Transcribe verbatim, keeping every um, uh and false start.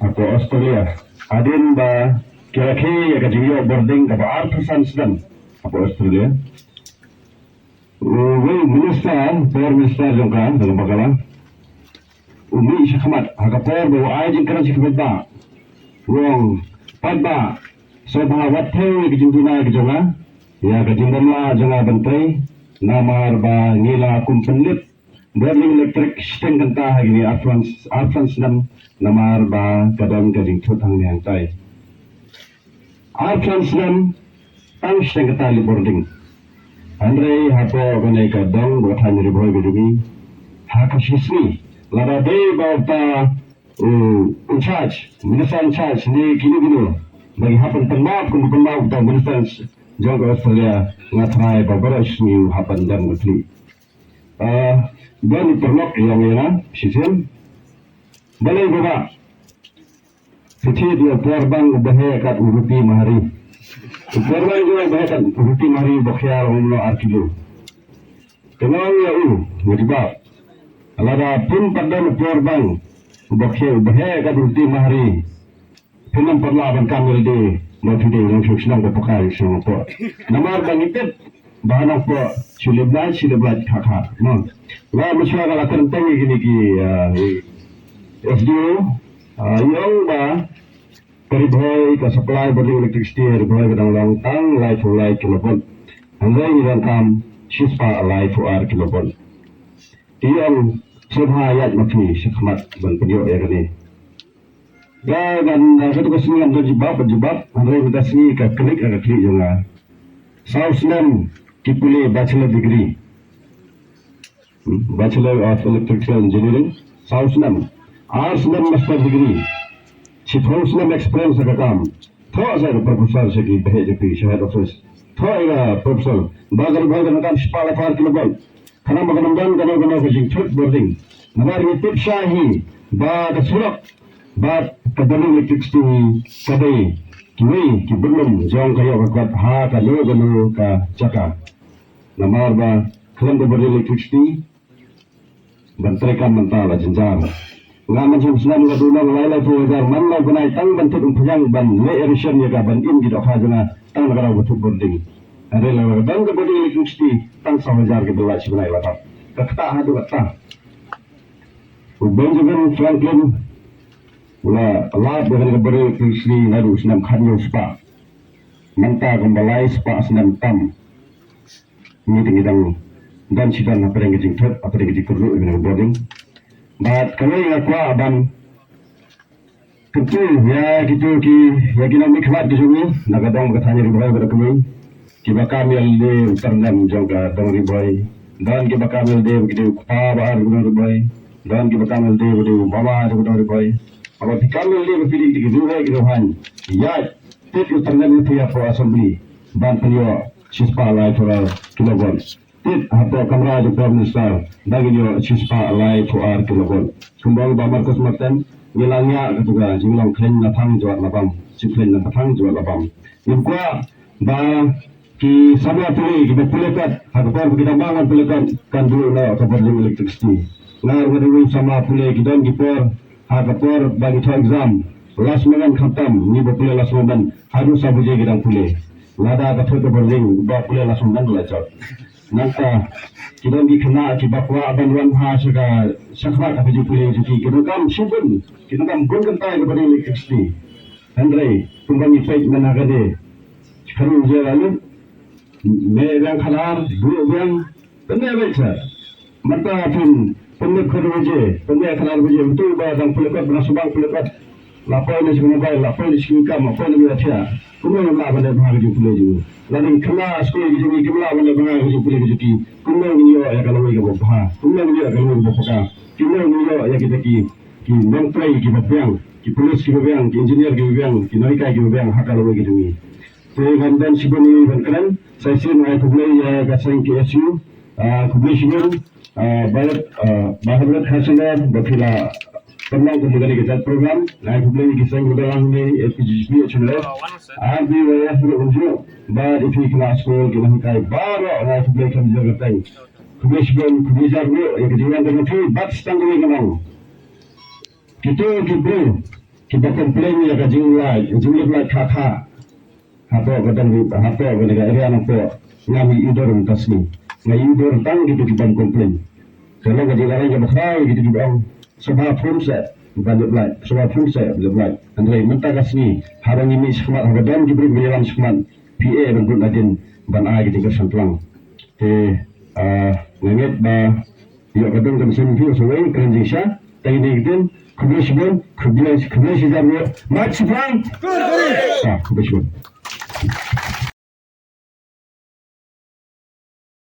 hapoh Australia. Hadien ba ki rakhe ïa ka jingïoh boarding kaba arphew san snem hapoh Australia, uwei u minister, por minister jong ka, jong ka Bagala, u mih shakhmat ha ka por ba u ai jingkren shakhmat ba u ong, paidbah, sngewbha wat thew ïa ka jingduna ka jong nga, ïa ka jingbymlah jong nga ban trei, namar ba ngi la kum pynlip boarding electric shiteng kynta ha kine arphew san snem, namar ba ka don ka jingthut hangne hangtai. Arphew san snem tang shiteng kynta lip boarding. Hynrei hapoh kane ka dong ba ka thaiñ Ri Bhoi ka jong ngi, ha ka shi sngi, lada dei ba uta u in charge, minister in charge ne kino kino ba ki hap ban pynmap, kum pynmap uta u minister jong ka Australia, nga tharai ba baroh shi sngi u hap ban don ka khlieh. Ah, don i paralok i ong ïa nga shisien, balei ba phi thied ïa u por bang uba heh kat u ruti mahari. U por bang uba heh kat u ruti mahari uba khia ong no ar kilo. Te nga ong ïa u, nga jubab, lada phin pat don u por bang uba khia, uba heh kat u ruti mahari, phin ym pat lah ban kam ïalade ba phi dei u nongshong shnong ba paka ïa u shnong hapoh. Namar ba ngi tip ba ha Nongpoh shu lip lait, shu lip lait kha kha, mo. Nga mynshwa nga la kren tang ïa kine ki, ah, S D O, ah, i ong ba ka Ri Bhoi, ka supply boarding electricity ha Ri Bhoi ka dang long tang laiphew lai kilovolt. Hynrei ngi donkam shispah laiphew ar kilovolt. I ong, sngewbha ïaid ma phi shakhmat ban pynïoh ïa kane. Nga ngan, ah, katu ka sngi ngam don jubab, ban jubab, hynrei mynta sngi ka klik, ka klik jong nga. Saw snem ki pule bachelor degree. Hmm, Bachelor of Electrical Engineering, saw snem. Ar snem master degree. Shiphew snem experience ha ka kam. Thoh sa ka professor sha ki bheh jong phi sha head office. Thoh ïa ka professor. Ba ka Ri Bhoi ka donkam shispah laiphew ar kilovolt. Khnang ba kan ym don kano kano ka jingthut boarding. Namar ngi tip shai hi ba ka surok bad ka boarding electricity ka dei kiwei ki bynlum jong ka ïoh ka kot ha kano kano ka jaka. Namar ba khlem da boarding electricity, ban treikam mynta la jynjar. Nga mynshem snem nga duh nong lai laiphew hajar man la u bnai tang ban thut umphniang ban leh ration ïa ka, ban im ki dohkha jong nga tang na ka daw ba thut boarding. Hynrei lada don ka boarding electricity tang saw hajar ki bill light shi bnai la dap. Ka ktah haduh katta. U Benjamin Franklin u la lap ïa kane ka boarding electricity naduh u snem khathynñiew spah. Mynta kumba lai spah snem tam. Ngi te ngi dang don shi don hapdeng ka jingthut, hapdeng ka jingkyrduh ïa kane ka boarding. Bad kawei nga kwah ban kyntu ïa kito ki, ïa ki nongmihkhmat ki jong ngi na ka dong ba ka thaiñ Ri Bhoi bad kawei, kiba kam ïalade u tyrnem jong ka dong Ri Bhoi. Don kiba kam ïalade ba ki dei u kpa ba ar jong ka dong Ri Bhoi. Don kiba kam ïalade ba dei u mama jong ka dong Ri Bhoi. Haba phi kam ïalade ba phi dei ki riewhei ki riewhaiñ, ïaid tied u tyrnem ïa phi hapoh assembly ban pynïoh shispah laiphew ar kilovolt. Tied hapoh kamra jong u Prime Minister ba ngin ïoh shispah laiphew ar kilovolt. Kumba ong u Bah Marcus Martin, ngi la ngiah katu ka jinglong khleiñ na thang jwat la bam, shi khleiñ na thang jwat la bam. Ngim kwah ba ki samla pule kiba pule kot ha ka por ba ki dang bang ban pule kot kan duh noh ka boarding electricity. Nga ruh nga dei uwei u samla pule, ki don ki por ha ka por ba ngi thoh exam last moment, khamtam ngi ba pule last moment haduh saw baje ki dang pule. Lada ka thut ka boarding, ba pule last moment la jot. Nangta ki don ki khynnah kiba kwah ban wan bha sha ka, shakhmat ha ka jingpule jong ki, ki donkam shibun, ki donkam bun kynta ka boarding electricity. Hynrei kumba ngi peit mynta ha kane, khatduh baje la lut, mih biang khadar, duh biang, pynmih beit sha. Mynta phin pynmih khatduh baje, pynmih khadar baje, utu ba dang pule kot, ba dang shu bang pule kot, la poi na sha ka mobile, la poi na sha ki kam, la poi na ka ïathiah. Kumno ngin lah ban leh bha ka jingpule jong u? Lada ki khynnah skul ki jong ngi kim lah ban leh bha ka jingpule ka jong ki, kumno ngin ïoh ïa ka lawei kaba bha? Kumno ngin ïoh ïa ka lawei kaba paka? Kumno ngin ïoh ïa kita ki, ki nongtrei kiba biang, ki police kiba biang, ki engineer kiba biang, ki nonghikai kiba biang ha ka lawei ka jong ngi? Te ngam don shibun ban kren, sa shisien ai khublei ïa ka seng K S U, ah, khublei shibun, ah, Bharat, ah, Bharat High School ba phi la pynlong kum kane ka jait program, ai khublei ïa ki seng ba dang hangne, F K G G P, H N F, R B Y F ruh kumjuh, bad ïa phi khynnah skul, ki nonghikai baroh, ai khublei khlem jur kyrteng. Khublei shibun, khublei jar ruh ïa ka jingwan jong phi, bad sa tang kawei ngan ong. Kito ki briew kiba complain ïa ka jinglait, jinglip lait kha kha. Hapoh ka dong, hapoh ka area Nongpoh, ngam ïohi dur mynta sngi. Nga ïohi dur tang kito ki bym complain. Ka long ka jingïalang kaba khraw ïa kito kiba ong sngewbha phone seh ban lip lait, sngewbha phone seh ban lip lait. Hynrei mynta ka sngi haba ngi mih shakhmat, haba don ki briew kiba ïalam shakhmat, phi eh ban bud nadien ban ai ka jingkyrshan tlang. Te, ah, nga ngeit ba ïa ka dong ka mynsiem phi sa weng kren jingshisha. Te ïa kine ki ktien, khublei shibun, khublei, khublei shihajar nguh. March shiphrang. Ah, khublei shibun.